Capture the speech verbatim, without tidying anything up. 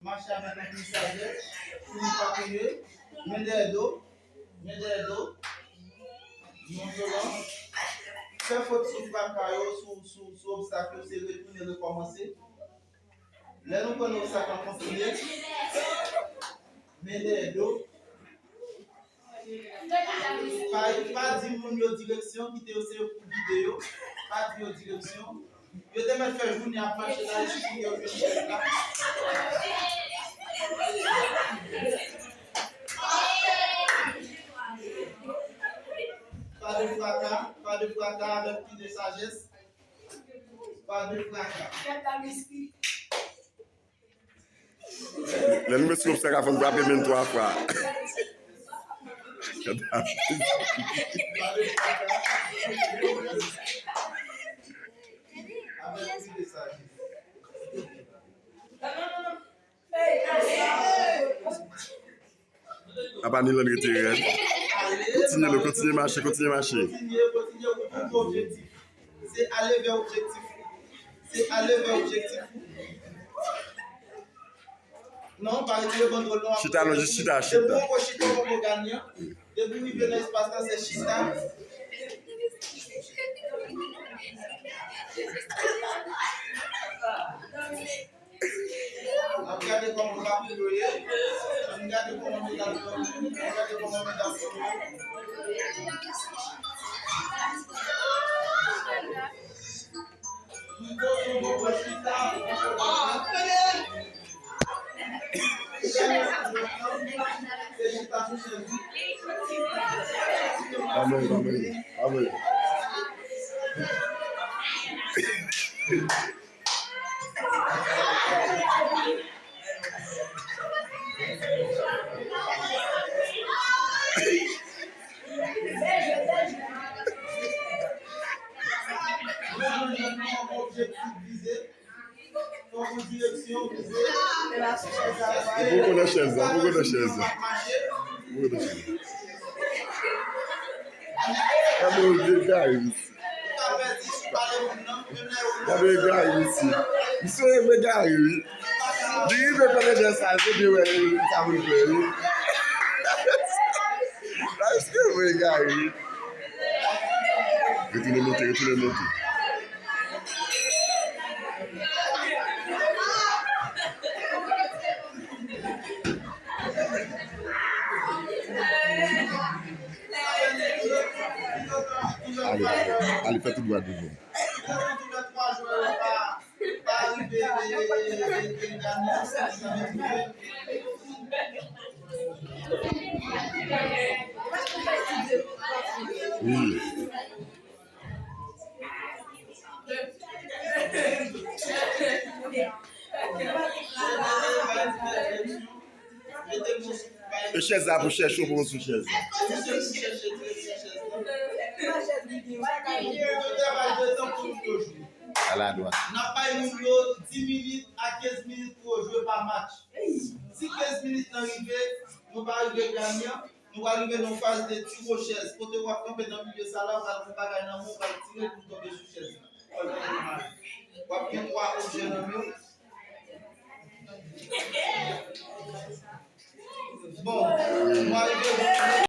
Mache avèk anpil sajès, pou nou pa tonbe, men dèyè do, men dèyè do, nonsolan, fè fot sou traka yo, sou, sou, sou obstak yo, se retounen, rekòmanse. Lè nou pran obstak lan, kontinye, men dèyè do. Pa, pa di moun yo direksyon, kite yo se yo pou gide yo. Pa di yo direksyon. Yo te mèt fè jounen ap mache la, esplike yo jwenn chèz la. Pa de fraka, pa de fraka avèk pli de sajès. Pa de fraka. Lè nou met sou obstak la, fò n frape menm twa fwa. Apa Niland rete rèd. Kontinye, Lo, kontinye mache, kontinye mache. Kontinye, kontinye pou tout objektif. Se ale vè objektif ou. Se ale vè objektif ou. Non, pa retire bandwòl non. Chita, non, jis chita, chita. Depi w poko chita, w poko ganyan. Depi w rive nan espas la, se chita. N ap gade kòman papye yo ye. N gade kòman medam yo. N gade kòman medam yo. Amen, amen, amen. Objektif vize. Fòk yon direksyon vize. Ou poko nan chèz la, ou poko nan chèz la. Ou poko nan chèz la. Gade yon vye gari, mesye. Gade yon gari, mesye. Misye yon vye gari, wi. Li rive pran lè sa, se byen wè sa pou l fè, wi. Misye yon vye gari, wi. Retounen monte, retounen monte. Ale, ale, ale, fè tout dwat devan. Wi. E chèz la pou chèch ou, pou sou chèz la. Ala dwat. N ap bay moun yo dis minit a kenz minit pou yo jwe pa match. Si kenz minit lan rive, nou pa rive ganyan, nou pral rive nan faz de tiro chèz. Kote w ap kanpe nan milye sa la, w pral pran bagay nan men w, w pral tire l pou l tonbe sou chèz la. W ap gen twa objè nan men w. Bon, nou arive bon.